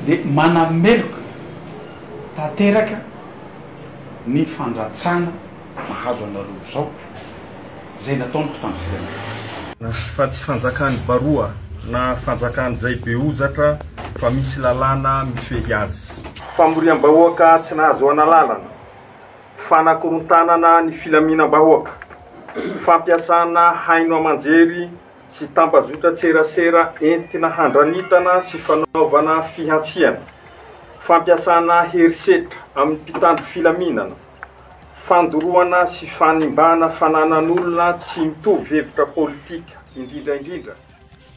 Dia manameloka tanteraka ny fandratsana mahazo anareo izao, izay nataon'ny mpitandro filaminana. Fa tsy fanjakan'ny baroa na fanjakan'izay be hozatra fa misy lalàna mifehy azy. Famoriam-bahoaka tsy nahazoana lalana, fanakorontanana ny filaminam-bahoaka, fampiasana haino aman-jery sy tambazotran-tserasera entina handranitana sy fanaovana fihantsiana, fampiasana herisetra amin'ny mpitandro filaminana, fandoroana sy fanimbana fananan'olona tsy mitovy hevitra politika, indrindra indrindra.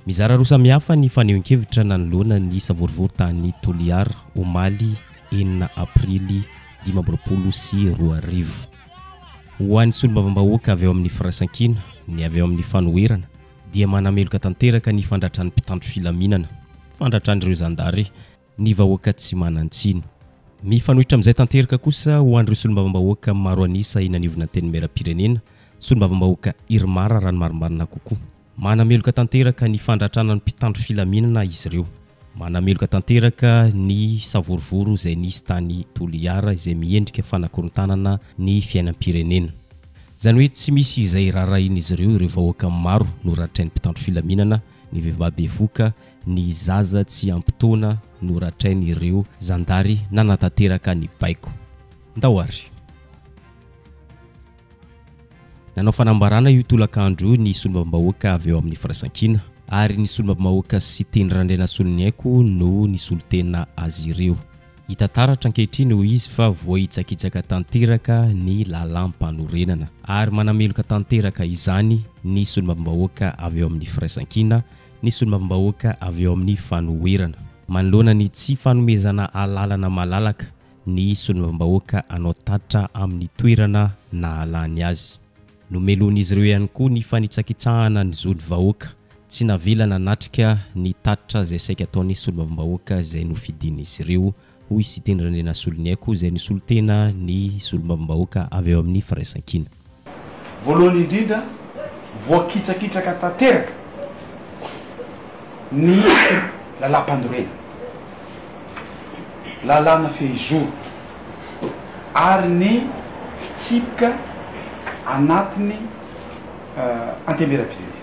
Mizara roa samihafa ny fanehoan-kevitra nanoloana ny savorovoro tany Toliara omaly enina aprily 2025. Ho an'ny solombavambahoaka avy ao amin'ny Firaisankina, ny avy ao amin'ny fanoherana dia manameloka tanteraka ny fandratran'ny mpitandro filaminana, fandratran'ireo zandary, ny vahoaka tsy manan-tsiny. Mifanohitra amin'izay tanteraka kosa ho an'ireo solombavambahoaka maro an'isa eny anivon'ny Antenimierampirenena, solombavambahoaka Irmar raha ny marimarina kokoa. Manameloka tanteraka ny fandratrana ny mpitandro filaminana izy ireo. Manameloka tanteraka ny savorovoro izay nisy tany Toliara izay miendrika fanakorontanana ny fiainam-pirenena. Izany hoe tsy misy izay raharahian'izy ireo ireo vahoaka maro noratrain'ny mpitandro filaminana, ny vehivavy bevoka, ny zaza tsy ampy taona noratrain'ireo zandary nanatanteraka ny baiko. Ndao ary! Nanao fanambarana io tolakandro io ny solombavambahoaka avy ao amin'ny Firaisankina ary ny solombavambahoaka Siteny Randrianasoloniaiko no nisolo tena azy ireo. Hita taratra ankehitriny hoy izy fa voahitsakitsaka tanteraka ny lalàmpanorenana ary manameloka tanteraka izany ny solombavambahoaka avy ao amin'ny Firaisankina, ny solombavambahoaka avy ao amin'ny fanoherana. Manoloana ny tsy fanomezana alalana malalaka ny solombavambahoaka hanao tatitra amin'ny toerana nahalany azy. Nomelohin'izy ireo ihany koa ny fanitsakitsahana ny zon'ny vahoaka. Tsy navela nanatrika ny tatitra izay saika ataon'ny solombavambahoaka izay nofidian'izy ireo, hoy Siteny Randrianasoloniaiko izay nisolo tena ny solombavambahoaka avy ao amin'ny Firaisankina. Voalohany indrindra, voakitsakitraka tanteraka ny lalàmpanorenana. Lalàna fehizoro ary ny fitsipika anatin'ny Antenimierampirenena.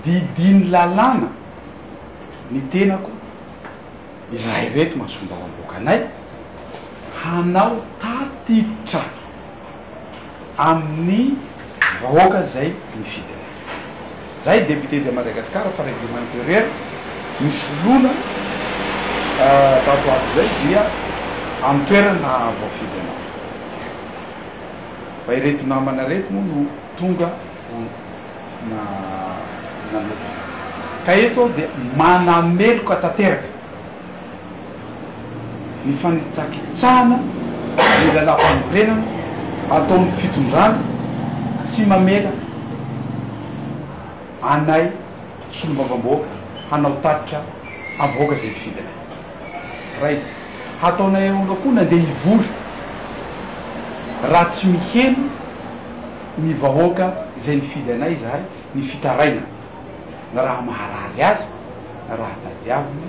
Didian'ny lalàna ny tenako, izahay ireto maha-solombavambahoaka anay, hanao tatitra amin'ny vahoaka izay nifidy anay. Zahay député de Madagascar fa règlement intérieur nisoloana tato ato zay dia amin'ny toerana nahavoafidy anao. Fa ireto namana ireto moa no tonga ho na nanotrona. Ka eto aho dia manameloka tanteraka ny fanitsakitsahana ny lalàmpanorenana ataon'ny fitondrana tsy mamela anay solombavambahoaka hanao tatitra avoaka izay nifidy anay. Raha izay, hataonay ahoana koa nandeha hivory raha tsy miheno ny vahoaka izay nifidy anay izahay ny fitarainana na raha maharary azy na raha tadiaviny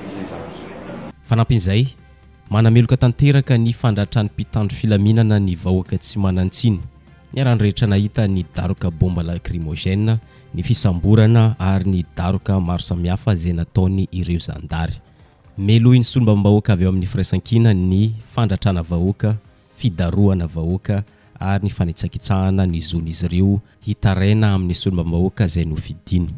izay zavatra izay. Fanampin'izay, manameloka tanteraka ny fandratran'ny mpitandro filaminana ny vahoaka tsy manan-tsiny. Niarahan'ny rehetra nahita ny daroka bomba lacrymogène, ny fisamborana ary ny daroka maro samihafa izay nataony ireo zandary. Melohin'ny solombavambahoaka avy ao amin'ny Firaisankina ny fandratrana vahoaka, fidarohana vahoaka ary ny fanitsakitsahana ny zon'izy ireo hitaraina amin'ny solombavambahoaka izay nofidiny.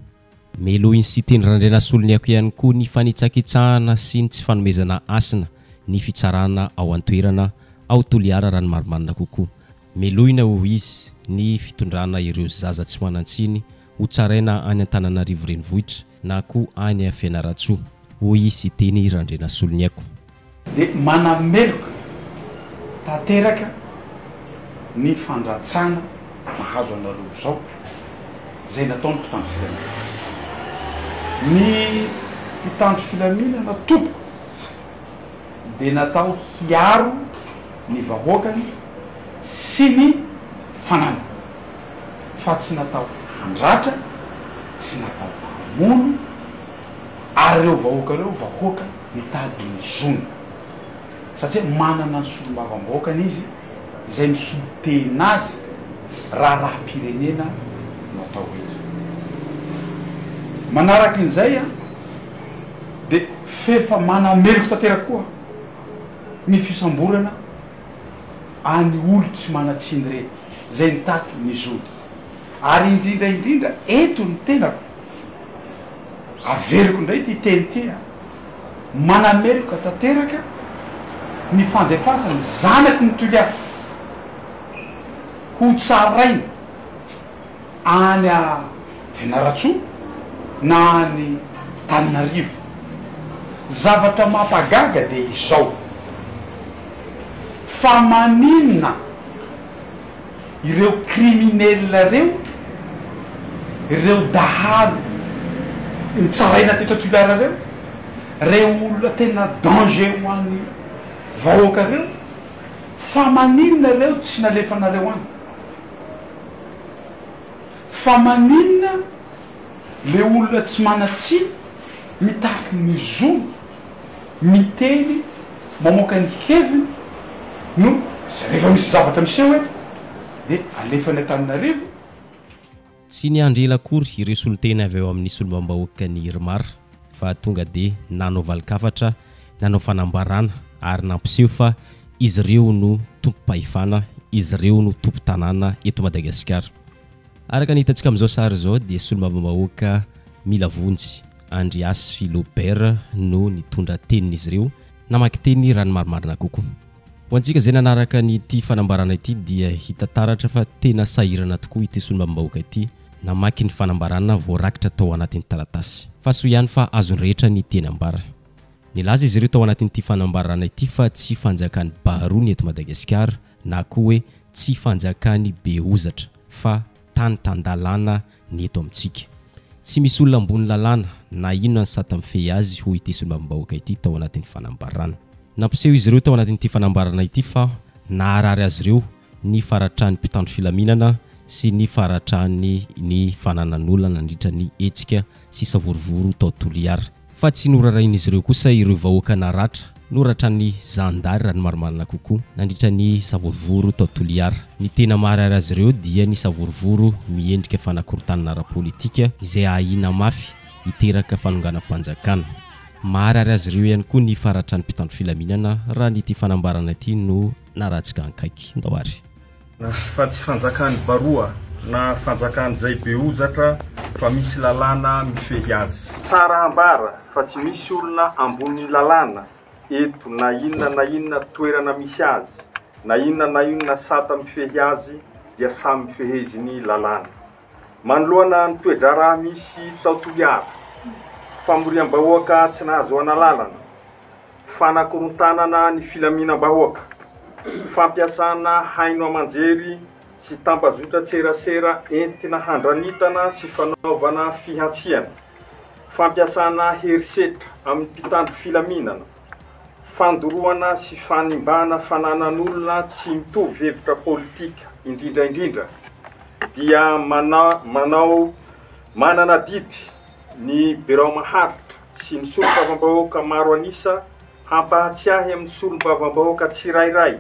Melohin'i Siteny Randrianasoloniaiko ihany koa ny fanitsakitsahana sy ny tsy fanomezana hasina ny fitsarana ao an-toerana, ao Toliara raha ny marimarina kokoa. Melohina, hoy izy, ny fitondrana ireo zaza tsy manan-tsiny ho tsaraina any Antananarivo Renivohitra na koa any Fianarantsoa, hoy i Siteny Randrianasoloniaiko. Dia manameloka tanteraka ny fandratsana mahazo anareo izao izay nataon'ny mpitandro filaminana. Ny mpitandro filaminana tompoko dia natao hiaro ny vahoakany sy ny fananany fa tsy natao handratra, tsy natao hamono. Ary ireo vahoaka ireo vahoaka mitady ny zony. Satria manana ny solombavambahoakany izy izay misolo tena azy raharaham-pirenena no atao eto. Manarakin'izay dia f'efa manameloka tanteraka koa ny fisamborana any olo tsy manan-tsiny ireny izay nitaky ny zony. Ary indrindra indrindra eto ny tenako, averiko indray ity teny ity a, manameloka tanteraka ny fandefasany zanaky ny Toliara ho tsaraina any Fianarantsoa na any Tananarivo. Zavatra mampagaga dia izao, fa maninona ireo criminel ireo, ireo dahalo nitsaraina teto Toliara ireo, ireo olona tena danger ho an'ny vahoaka ireo, fa maninona ireo tsy nalefanareo any? Fa maninona le olona tsy manan-tsiny mitaky ny zony miteny mamoaka ny heviny no rehefa misy zavatra miseho eto de alefa any Antananarivo? Tsy niandry ela akory ireo solontena avy ao amin'ny solombavambahoakan'ny Irmar fa tonga dia nanao valin-kafatra, nanao fanambarana ary nampiseho fa izy ireo no tompom-pahefana, izy ireo no tompon-tanàna eto Madagasikara. Araka ny hitantsika amin'izao sary izao dia solombavambahoaka mila vonjy, Andriasy Philobert no nitondra tenin'izy ireo, namaky teny raha ny marimarina kokoa. Ho antsika izay nanaraka ny ity fanambarana ity dia hita taratra fa tena sahirana tokoa ity solombavambahoaka ity namaky ny fanambarana voarakitra tao anatin'ny taratasy. Fa soa ihany fa azon'ny rehetra ny tiany ambara. Nilaza izy ireo tao anatin'ity fanambarana ity fa tsy fanjakan'ny baroa ny eto Madagasikara na koa hoe tsy fanjakan'ny be hozatra fa tany tan-dalàna ny eto amintsika. Tsy misy olona ambony lalàna na inona ny sata mifehy azy hoy ity solombavambahoaka ity tao anatin'ny fanambarana. Nampiseho izy ireo tao anatin'ity fanambarana ity fa naharary azy ireo ny faratran'ny mpitandro filaminana sy ny faratran'ny ny fananan'olona nandritra ny hetsika sy savorovoro tao Toliara. Fa tsy norarahin'izy ireo kosa ireo vahoaka naratra, noratran'ny zandary raha ny marimarina kokoa, nandritra ny savorovoro tao Toliara. Ny tena maharary azy ireo dia ny savorovoro miendrika fanakorontanana ara-politika izay ahiana mafy hiteraka fanonganam-panjakana. Maharary azy ireo ihany koa ny faratran'ny mpitandro filaminana raha ny ity fanambarana ity no naratsika ankaiky. Ndao ary. Fa tsy fanjakan'ny baroa na fanjakan'izay be hozatra fa misy lalàna mifehy azy. Tsara ambara fa tsy misy olona ambonin'ny lalàna eto na inona na inona toerana misy azy, na inona na inona sata mifehy azy dia samy fehezin'ny lalàna. Manoloana ny toe-draharaha misy tao Toliara, famoriam-bahoaka tsy nahazoana lalana, fanakorontanana ny filaminam-bahoaka, fampiasana haino aman-jery sy tambazotran-tserasera entina handranitana sy fanaovana fihantsiana, fampiasana herisetra amin'ny mpitandro filaminana, fandoroana sy fanimbana fananan'olona tsy mitovy hevitra politika indrindra indrindra dia manao manana adidy ny birao maharitra sy ny solombavambahoaka maro an'isa hampahatsiahy amin'ny solombavambahoaka tsirairay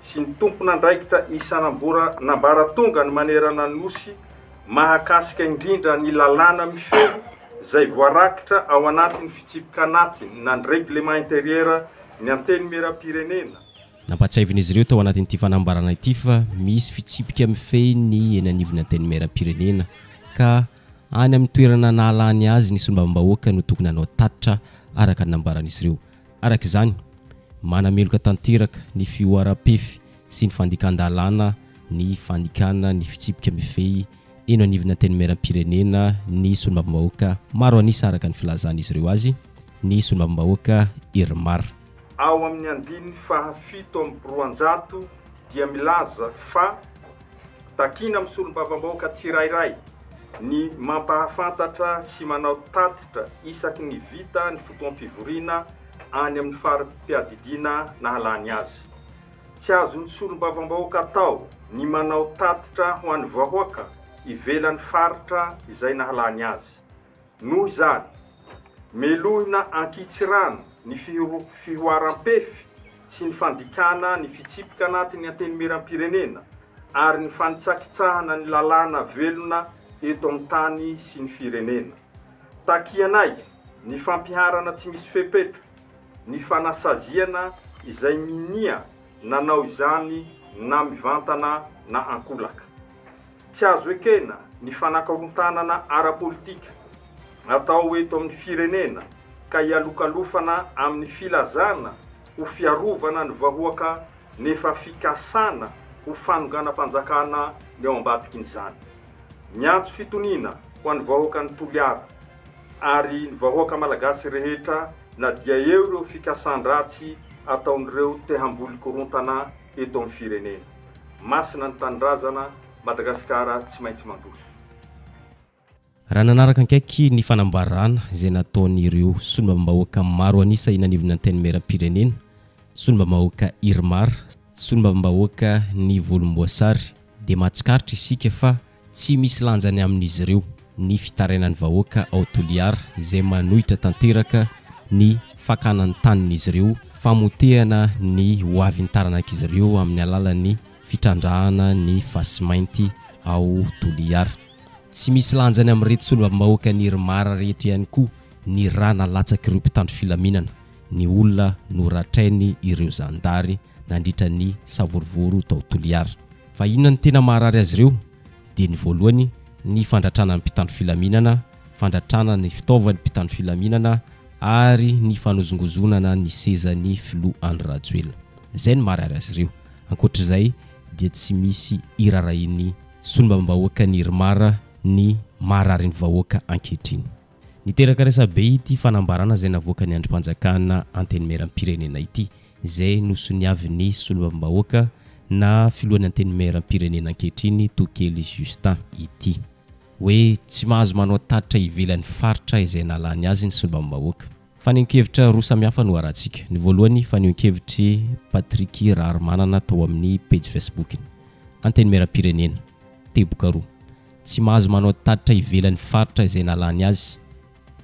sy ny tompon'andraikitra isan'amboran'ambaratongany manerana ny Nosy mahakasika indrindra ny lalàna mifehy izay voarakitra ao anatin'ny fitsipika anatiny na ny règlement intérieur ny Antenimierampirenena. Nampahatsiahivin'izy ireo tao anatin'ity fanambarana ity fa misy fitsipika mifehy ny eny anivon'ny Antenimierampirenena ka Any amin'ny toerana nahalany azy ny solombavambahoaka no tokony hanao tatitra araka ny nambaran'izy ireo. Araka izany, manameloka tanteraka ny fihoaram-pefy sy ny fandikan-dalàna ny fandikana ny fitsipika mifehy eno anivon'ny Antenimierampirenena ny solombavambahoaka maro an'isa araka ny filazan'izy ireo azy ny solombavambahoaka Irmar. Ao amin'ny andininy faha 207 dia milaza fa Takiana amin'ny solombavambahoaka tsirairay ny mampahafantatra sy manao tatitra isaky ny vita ny fotoam-pivoriana any amin'ny fari-piadidiana nahalany azy. Tsy azon'ny solombavambahoaka atao ny manao tatitra ho an'ny vahoaka ivelan'ny faritra izay nahalany azy. Noho izany. Melohina ankitsirano ny fihoaram-pefy sy ny fandikana ny fitsipika anatin'ny Antenimierampirenena ary ny fanitsakitsahana ny lalàna velona eto amin'ny tany sy ny firenena. Takianay ny fampiharana tsy misy fepetra ny fanasaziana izay minia nanao izany na mivantana na ankolaka. Tsy azo ekena ny fanakarontanana ara-politika atao eto amin'ny firenena ka ialokalofana amin'ny filazana ho fiarovana ny vahoaka nefa fikasana ho fanonganam-panjakana ny ao ambadikin'izany. Miantso fitoniana ho an'ny vahoakan'i Toliara ary ny vahoaka malagasy rehetra na dia eo ireo fikasan-dratsy ataon'ireo te hamboly korontana eto amin'ny firenena. Masina ny tanindrazana, Madagasikara tsy maintsy mandroso. Raha nanaraka akaiky ny fanambarana izay nataon'ireo solombavambahoaka maro an'isa eny anivon'ny Antenimierampirenena, solombavambahoaka Irmar, solombavambahoaka ny volomboasary, dia mahatsikaritra isika fa Tsy misy lanjany amin'izy ireo ny fitarainan'ny vahoaka ao Toliara izay manohitra tanteraka ny fakana ny tanin'izy ireo, famotehana ny hoavin'ny taranak'izy ireo amin'ny alalan'ny fitrandrahana ny fasimainty ao Toliara. Tsy misy lanjany amin'ireto solombavambahoakan'i Irmar ireto ihany koa ny ra nalatsak'ireo mpitandro filaminana, ny olona noratrainy ireo zandary nandritra ny savorovoro tao Toliara. Fa inona no tena maharary azy ireo? Dia ny voalohany, ny fandratrana ny mpitandro filaminana, fandratrana ny fitaovan'ny mpitandro filaminana ary ny fanozongozonana ny sezan'ny filoha Andry Rajoelina. Izay no maharary azy ireo. Ankoatra izay dia tsy misy irarahin'ny solombavambahoakan'ny Irmar ny maharary ny vahoaka ankehitriny. Niteraka resabe ity fanambarana izay navoakan'ny andrim-panjakana Antenimierampirenena ity, izay nosoniavin'ny solombavambahoaka na filohan'ny Antenimierampirenena ankehitriny Tokely Justin ity. Hoe tsy mahazo manao tatitra ivelan'ny faritra izay nahalany azy ny solombavambahoaka. Fanehoan-kevitra roa samihafa no arahantsika. Ny voalohany, fanehoan-kevitr'i Patrick Raharimanana tao amin'ny pejy Facebook-ny. Antenimierampirenena. Teboka roa. Tsy mahazo manao tatitra ivelan'ny faritra izay nalany azy.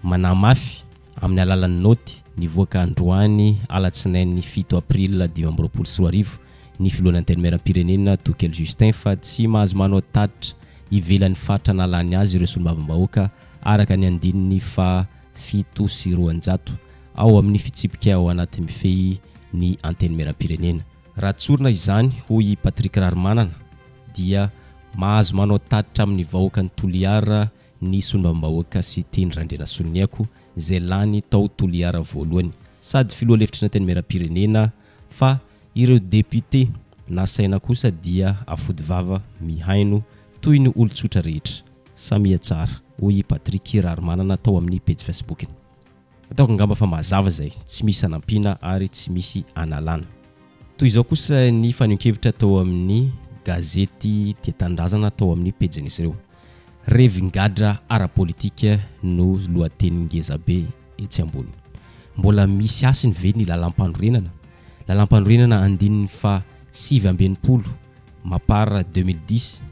Manahy mafy, amin'ny alalan'ny naoty nivoaka androany alatsinainy 7 april 2025, ny filohan'ny Antenimierampirenena Tokely Justin fa tsy mahazo manao tatitra ivelan'ny faritra nalany azy ireo solombavambahoaka araka ny andininy faha 207 ao amin'ny fitsipika ao anaty mifehy ny Antenimierampirenena. Raha tsorina izany, hoy i Patrick Raharimanana, dia mahazo manao tatitra amin'ny vahoakan'i Toliara ny solombavambahoaka Siteny Randrianasoloniaiko izay lany tao Toliara voalohany sady filoha lefitry ny Antenimierampirenena fa ireo député nasaina kosa dia afody vava mihaino toy ny olon-tsotra rehetra. Samia tsara, hoy i Patrick Raharimanana tao amin'ny pejy Facebook-ny. Ataoko angamba fa mazava izay, tsy misy anampiana ary tsy misy analana. Toy izao kosa ny fanehoan-kevitra tao amin'ny gazety Tia Tanindrazana tao amin'ny pejin'izy ireo. Revin-gadra ara-politika no lohateny ngezabe etsy ambony. Mbola misy hasiny ve ny lalàmpanorenana? Lalàmpanorenana andininy faha 69 Mapar 2010,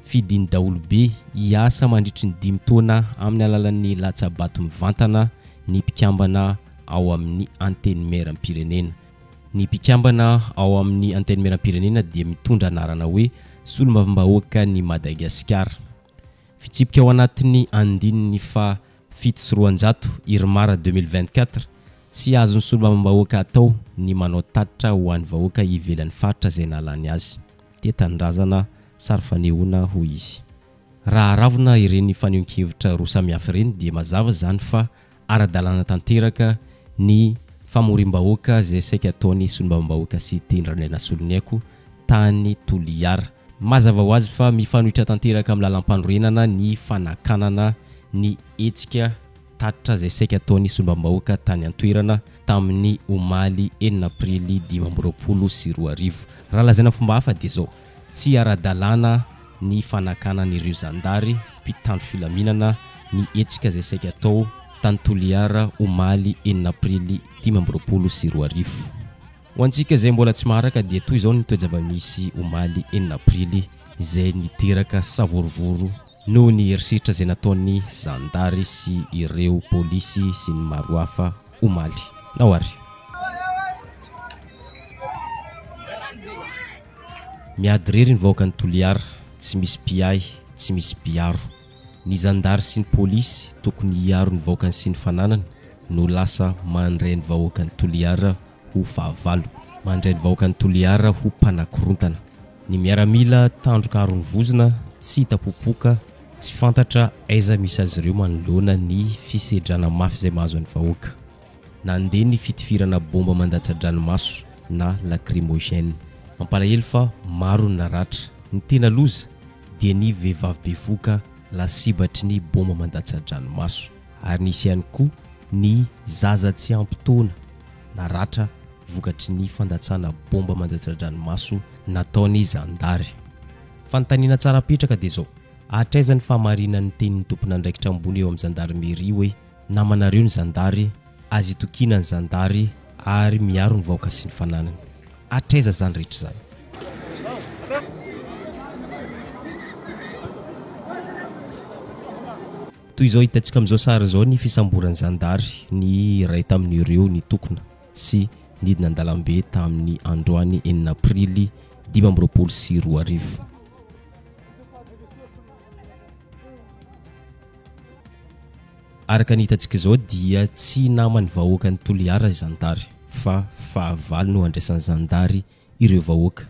Fidin'ny daholobe hiasa mandritry ny dimy taona amin'ny alalan'ny latsa-bato mivantana ny mpikambana ao amin'ny Antenimierampirenena. Ny mpikambana ao amin'ny Antenimierampirenena dia mitondra anarana hoe Solombavambahoakan'i Madagasikara. Fitsipika ao anatin'ny andininy faha 207 Irmar 2024, Tsy azon'ny solombavambahoaka atao ny manao tatitra ho an'ny vahoaka ivelan'ny faritra izay nahalany azy. Tia tanindrazana, sary fanehoana, hoy izy. Raha aravona ireny fanehoan-kevitra roa samihafa ireny dia mazava izany fa ara-dalàna tanteraka ny famoriam-bahoaka izay saika ataon'ny solombavambahoaka Siteny Randrianasoloniaiko tany Toliara. Mazava ho azy fa mifanohitra tanteraka amin'ny lalàmpanorenana ny fanakanana ny hetsika tatitra izay saika ataon'ny solombavambahoaka tany an-toerana tamin'ny omaly 6 aprily 2025. Raha lazaina fomba hafa dia izao, tsy ara-dalàna ny fanakanan'ireo zandary mpitandro filaminana ny hetsika izay saika atao tany Toliara omaly 6 aprily 2025. Ho antsika izay mbola tsy maharaka dia toy izao ny toe-java-misy omaly 6 aprily izay niteraka savorovoro. Noho ny herisetra izay nataon'ny zandary sy ireo polisy sy ny maro hafa omaly. Nao ary. Miady irery ny vahoakan'i Toliara, tsy misy mpiahy, tsy misy mpiaro. Ny zandary sy ny polisy tokony hiaro ny vahoakany sy ny fananany no lasa mandray ny vahoakan'i Toliara ho fahavalo. Mandray ny vahoakan'i Toliara ho mpanakorontana. Ny miaramila tandroka aron'ny vozona, tsy hita popoka, tsy fantatra aiza misy azy ireo manoloana ny fisedrana mafy izay mahazo ny vahoaka. Nandeha ny fitifirana bomba mandatsa-dranomaso na lacrymogène. Mampalahelo fa maro ny naratra. Ny tena loza dia ny vehivavy bevohoka lasibatry ny bomba mandatsa-dranomaso. Ary nisy ihany koa ny zaza tsy ampy taona naratra vokatry ny fandatsana bomba mandatsa-dranomaso nataon'ny zandary. Fanontaniana tsara apetraka dia izao, hatraiza ny fahamarinan'ny tenin'ny tompon'andraikitra ambony eo amin'ny zandarimeria hoe Namanareo ny zandary, azo itokiana ny zandary ary miaro ny vahoaka sy ny fananany. Hatraiza izany rehetra izany? Toy izao hitantsika amin'izao sary izao ny fisamboran'ny zandary ny iray tamin'ireo nitokona sy nidina an-dalambe tamin'ny androany enina aprily 2025. Araka ny hitantsika izao dia tsy naman'ny vahoakan'i Toliara i zandary fa fahavalo no andraisan'ny zandary ireo vahoaka.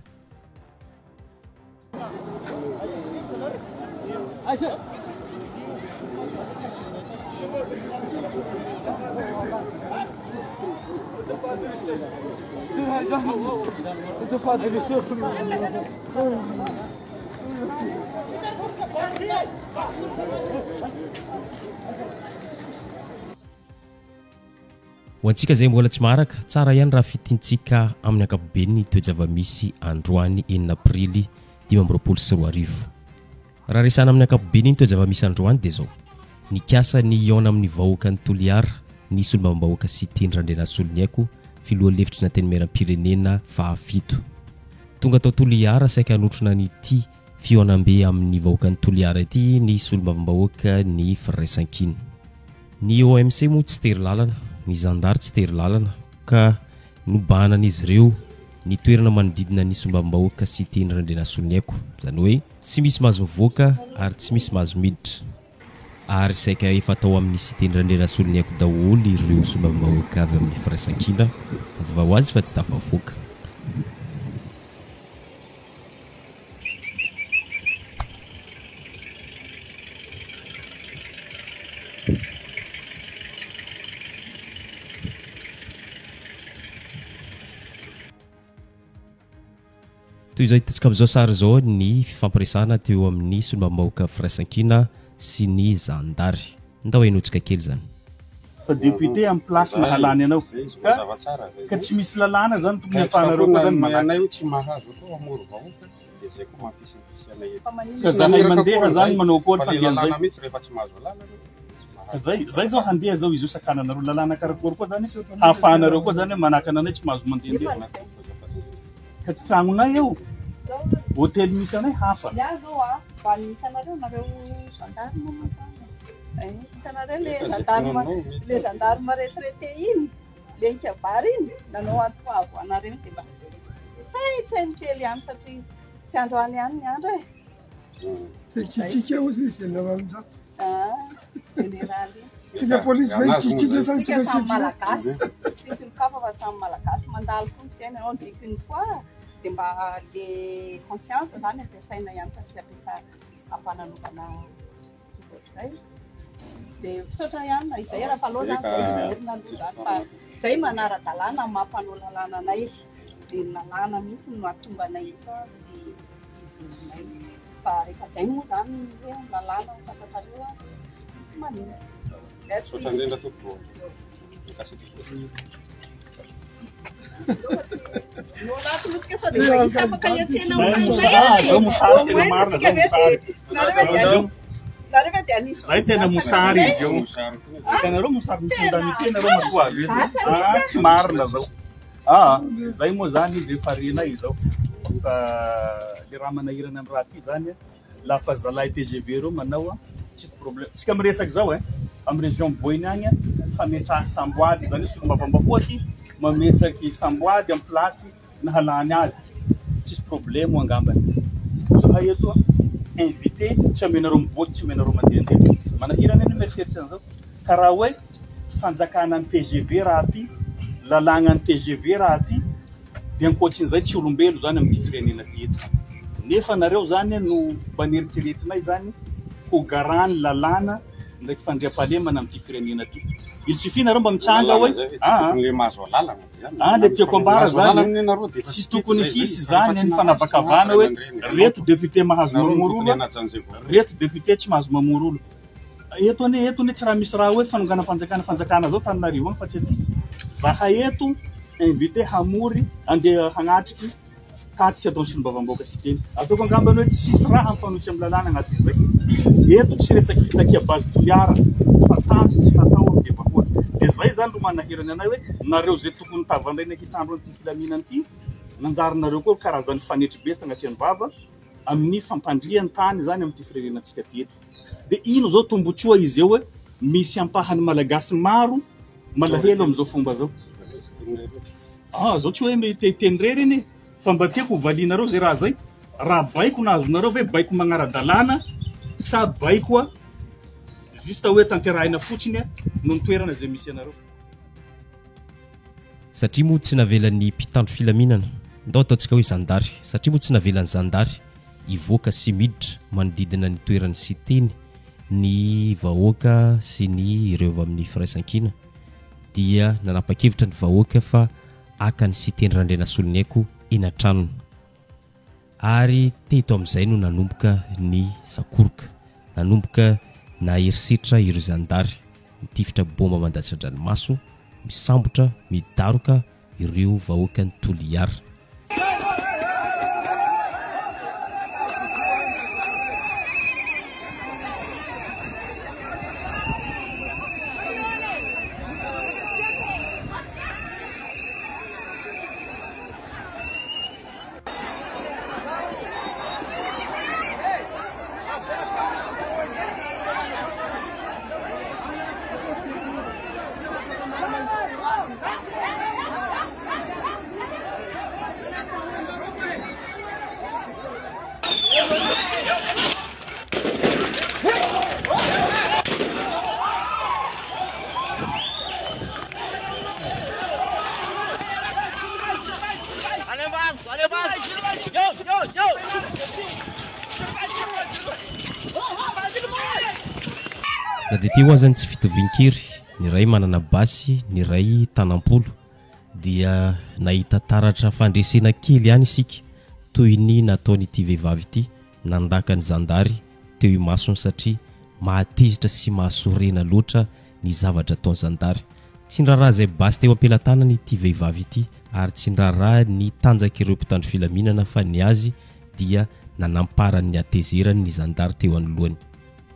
Ho antsika izay mbola tsy maharaka, tsara ihany raha fitintsika amin'ny ankapobeny ny toe-javamisy androany enina aprily 2025. Raha resahana amin'ny ankapobeny ny toe-javamisy androany dia izao, nikasa ny hihaona amin'ny vahoakan'i Toliara ny solombavambahoaka Siteny Randrianasoloniaiko, filoha lefitry ny Antenimierampirenena fahafito. Tonga tao Toliara saika hanotrona an'ity fihaonambe amin'ny vahoakan'i Toliara ity ny solombavambahoaka ny Firaisankina. Ny OMC moa tsy tery lalana, ny zandary tsy tery lalana ka nobahanan'izy ireo ny toerana manodidina ny solombavambahoaka Siteny Randrianasoloniaiko. Izany hoe tsy misy mahazo mivoaka ary tsy misy mahazo miditra. Ary saika efa tao amin'ny Siteny Randrianasoloniaiko daholo ireo solombavambahoaka avy amin'ny Firaisankina. Mazava ho azy fa tsy tafavoaka. Toy izao hitantsika amin'izao sary izao ny fifampiresahana teo amin'ny solombavambahoaka Firaisankina sy ny zandary. Ndao henointsika kely izany. Fa député am place nahalany anao ka ka tsy misy lalàna zany tokony afahanareo koa zany manakana. Ka zahay mandeha zany manao akory fandehan'izay. Ka zay zay zao handeha zao izy io sakananareo lalàna karakory koa zany hahafahanareo koa zany manakana anay tsy mahazo mandehandeha. Ka tsy tragnonay io, hotely misy anay hafa. Ny ahy zao a, mba ny hitanareo nareo gendarme moa zany e, hitanareo le gendarme le gendarme retraité iny, le nikabary iny, nanao antso avo anareo de mba saintsaino kely ihany satria tsy androany ihany ny andro e. Hikikiaka hozy izy général Njato. Ah, général iny. Tsika polisy ve hikikiaka sa tsy Tsika maintsy samy hikikiaka? malagasy, tsisy olon-kafa fa samy malagasy mandalo koa ny fiainana, on dit qu'une fois dia mba le conscience zany ampiasaina ihany fa tsy ampiasa ampananaovana ohatr'izay. Dia misaotra ihany na izay raha fa aleo zany izay hiverina aloha zany fa izay manara-dalàna amin'ny maha mpanao lalàna anay, dia ny lalàna mihitsy no mahatonga anay eto sy hijoroanay. Fa rehefa izay moa zany hoe ny lalàna ho fantatrareo tsy maninona. Merci. Misaotra indrindra tompoko. Zao mosary tena marina zao mosary. Zay tena mosary izy io. Hitanareo mosary misy andanity nareo matoa avy eto. Ah, tsy marina zao. Ah, zay moa zany izy efa renay izao. Fa le raha manahirana ny raha ty zany. Lafa zalahy tgv reo manao a, tsisy problème. Tsika miresaky zao eh, am région Boeny agny a, fametraha samboady zany hoe solombavambahoaky mametraky samboady am place nahalany azy, tsisy problème angambany. Zahay eto a, invité tsy amenareo mivoaky, tsy amenareo mandehandeha. Manahirana anie mieritreritra an'izao. Karaha hoe fanjakana an'i tgv raha ty, lalàgna an'i tgv raha ty, Dia ankoatrin'izay tsy olombelo zany amin'ity firenena ty eto. Nefa nareo zany no mba neritreretinay zany ho garant ny lalàna ndraiky fandriampahalemana amin'ity firenena ty. Il suffit nareo mba mitsanga hoe aa aa le tiako ambara zany tsy tokony hisy zany ny fanavakavahana hoe reto député mahazo mamory olo reto député tsy mahazo mamory olo. Eto anie eto anie tsy raha misy raha hoe fanonganam-panjakana fanjakana zao Tananarivo agny fa tsy aty. Zahay eto invité hamory andeha hagnatriky tatitra ataon'ny solombavambahoaka Siteny. Ataoko angambany hoe tsisy raha mifanohitra amin'ny lalàna agnatin'izay. Eto tsy resaky fitakia base Toliara fa tanjo tsy hatao amin'ny vahoaka. Dia zay zany no manahirana anay hoe nareo zay tokony tavandraina hitandro an'ity filaminana ity nanjary nareo koa karazan'ny fanetry be sagnatria ny vava amin'ny fampandrian tany zany amin'ity firenenantsika ty eto. Dia ino zao tombotsoa izy eo hoe misy ampahany malagasy maro malahelo amin'izao fomba zao. Ah, zao tsy hoe te hiteny irery anie fa mba tiako ho valianareo zay raha zay. Raha baiko nahazonareo ve baiko magnara-dalàna sa baiko juste hoe tanterahina fotsiny noho ny toerana izay misy anareo. Satria moa tsy navelan'ny mpitandro filaminana, ndao ataontsika hoe zandary, satria moa tsy navelan'ny zandary hivoaka sy miditra manodidina ny toeran'ny Siteny ny vahoaka sy ny ireo avy amin'ny firaisankina dia nanapa-kevitra ny vahoaka fa haka ny Siteny Randrianasoloniaiko eny an-tranony. Ary teto amin'izay no nanomboka ny sakoroka. Nanomboka nahery setra ireo zandary, nitifitra baomba mandatsa-dranomaso, misambotra, midaroka ireo vahoakan'i Toliara. Na dia teo aza ny tsy fitovian-kery, ny iray manana basy, ny iray tanam-polo, dia nahita taratra fandresena kely ihany isika toy ny nataon'ity vehivavy ity nandaka ny zandary teo imasony satria mahatezitra sy mahasorena loatra ny zavatra ataon'ny zandary. Tsy niraharaha izay basy teo am-pelatanany ity vehivavy ity ary tsy niraharaha ny tanjak'ireo mpitandro filaminana fa ny azy dia nanamparan'ny hatezerany ny zandary teo anoloany.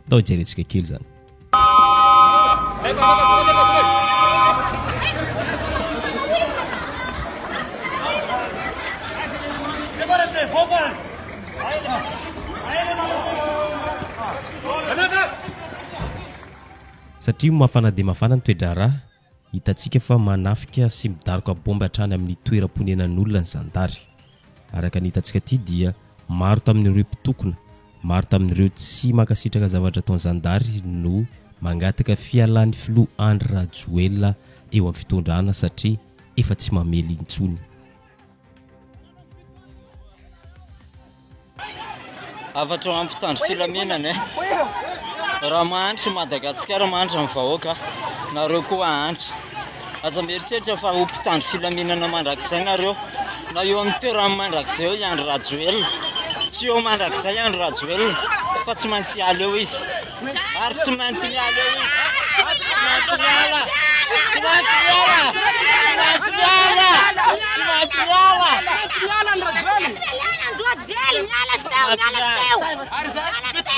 Ndao hijerentsika kely izany. Satria mafana dia mafana ny toe-draharaha, hitantsika fa manafika sy midaroka baomba hatrany amin'ny toeram-ponenan'olona ny zandary. Araka ny hitantsika ity dia maro tamin'ireo mpitokona, maro tamin'ireo tsy mankasitraka zavatra ataon'ny zandary no mangataka fialan'ny filoha Andry Rajoelina eo amin'ny fitondrana satria efa tsy mamely intsony. Hafatra ho an'ny mpitandro filaminana e. Raha mahantra i Madagasikara, mahantra ny vahoaka, nareo koa hahantra. Aza mieritreritra fa ho mpitandro filaminana mandrakizay nareo. Na eo amin'ny toerany mandrakizay eo i Andry Rajoelina. Tsy eo mandrakizay i Andry Rajoelina fa tsy maintsy hiala eo izy. Ary tsy maintsy miala eo izy. Tsy maintsy miala. Tsy maintsy miala. Tsy maintsy miala. Tsy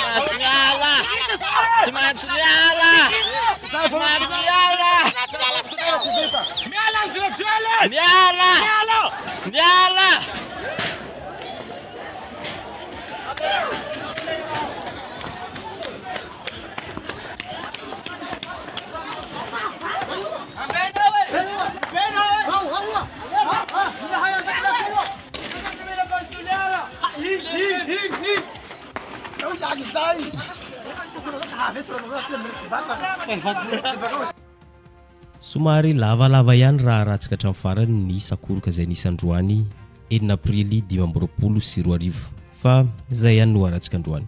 maintsy miala. Tsy maintsy miala. Tsy maintsy miala. Tsy maintsy miala. Miala. Miala. Somary lavalava ihany raha arahantsika hatramin'ny farany ny sakoroka izay nisy androany enina aprily 2025 fa izay ihany no arahantsika androany.